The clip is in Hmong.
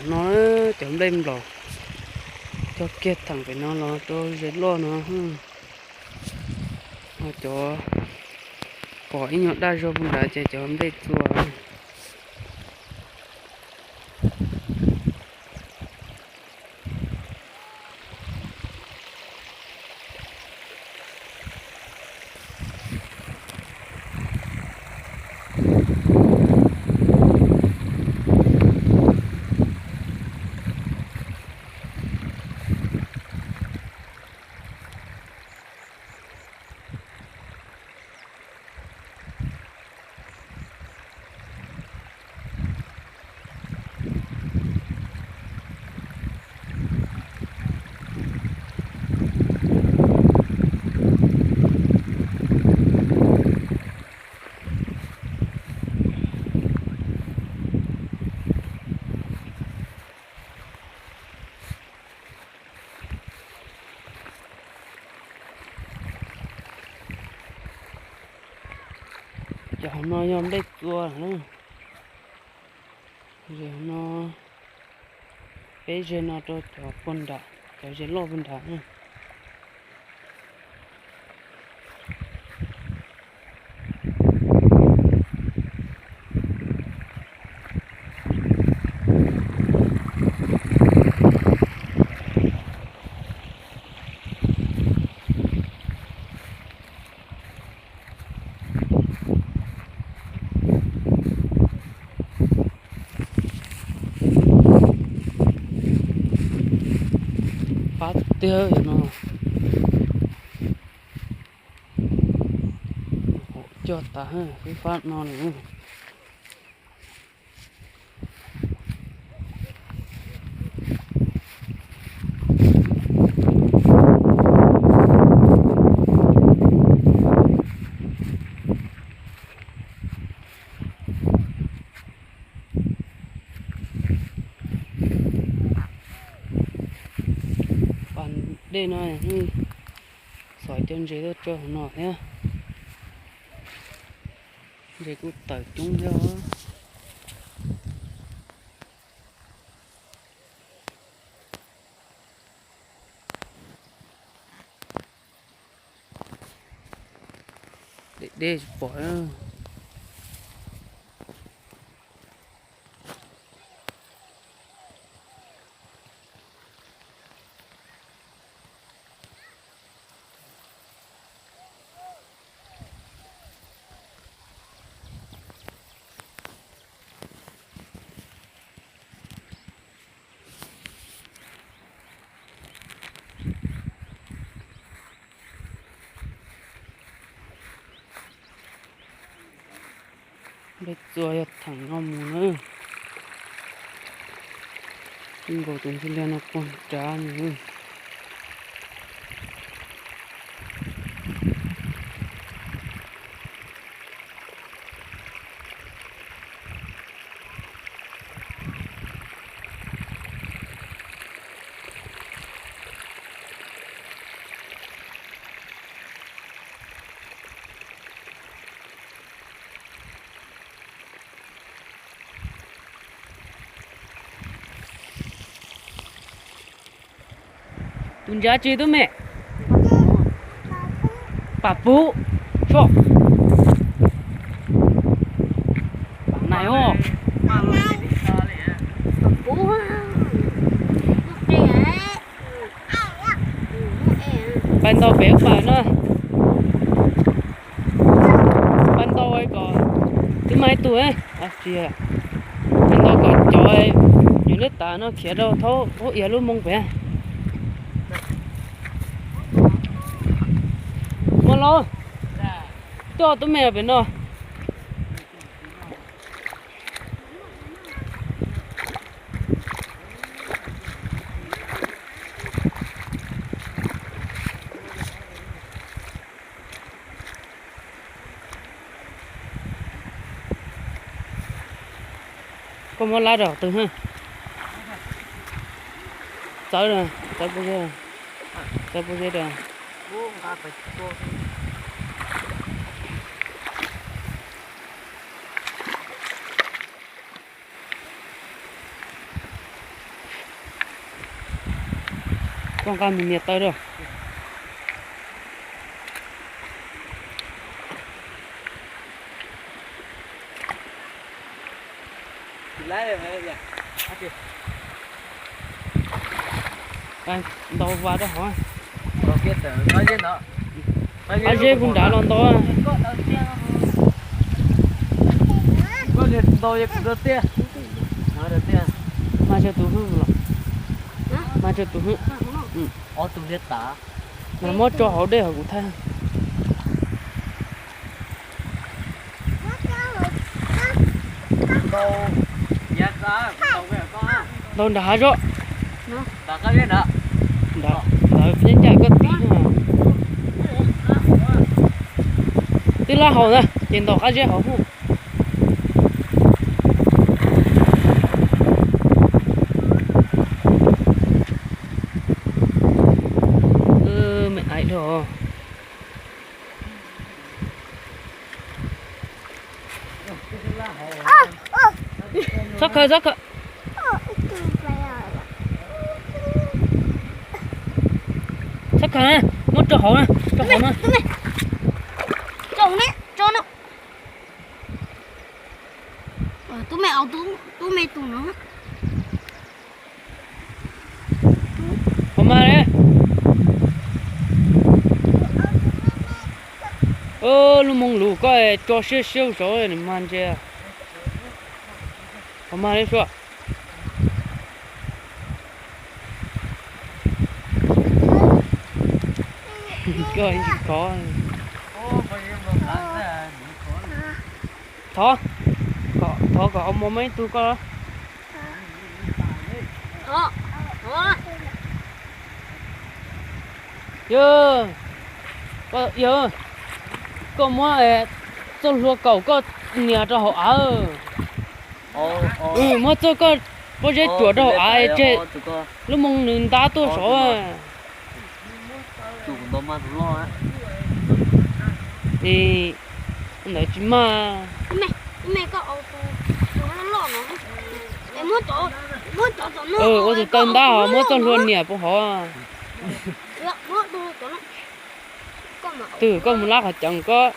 No cov nplej nplaum cog kiag theem pem no los rau ze loj no. Ho cov pom ib nyuag daj zog puag nrad ces cov nplej txua. Cov no yog nplej txua na. Ze no, peb ze no rau cov puag nram, cov ze loj puag nram. Pab tiag no. Cog tas fab no. Pas dej no xov cov ntses tuaj tso no thiab. Ntses kuj tawm coob thiab. Dej dej tsis pom. Nplej txua yog theem no mus na. Tsis nkaus tus ntxhw liag no puag nrad mus. Tus ntsa tsi tub me? Pam pub. Soj. Pam nais os. Pais ntaus pem pam no. Pais ntaus kom twb mas ib tug, tsis, pais ntaus kom cov nyuam lwj tas no khiav rau thaub ub ia lub moo pem. Muaj los, coj tub me pem no. Koj muab lab rau qhov twg? Txawb, txawb pob zeb, txawb pob zeb rau. Koj nqa me niag taw rau. Ntaus vas rau hauv. Qab zeb puag nrad los ntaus. Mas tsawg tus hwj los? Mas tsawg tus hwj? Mas muab tso hauv dej hauv kuv thaij. Ntaus nram hav zog. Nram, nram ncaj koj tim. Twb lab hau na ces ntaus qab zeb hauv hauv. Me ais dhau. Txhob khaws, txhob khaws. Txhob khaws, muab rau hauv na, rau hauv na. Tub me, tub me tus no. Qhov mas li. Lub moo lus koj tso siab siab saud nws mas ntse. Qhov mas li sua. Koj tsis khov. Thov, thov kom au mos muaj ib tug koj. Yog, yog, koj muab txoj hlua kaum koj nias rau hauv av. Muab txoj koj pob zeb tsuam rau hauv av tseg, lub moo nws ntab tuaj saud. Ntawd tsis mag. Ua tus taw ntab ho muab txoj hlua nias puag hauv. Twb koj mus lab qhov ceev koj.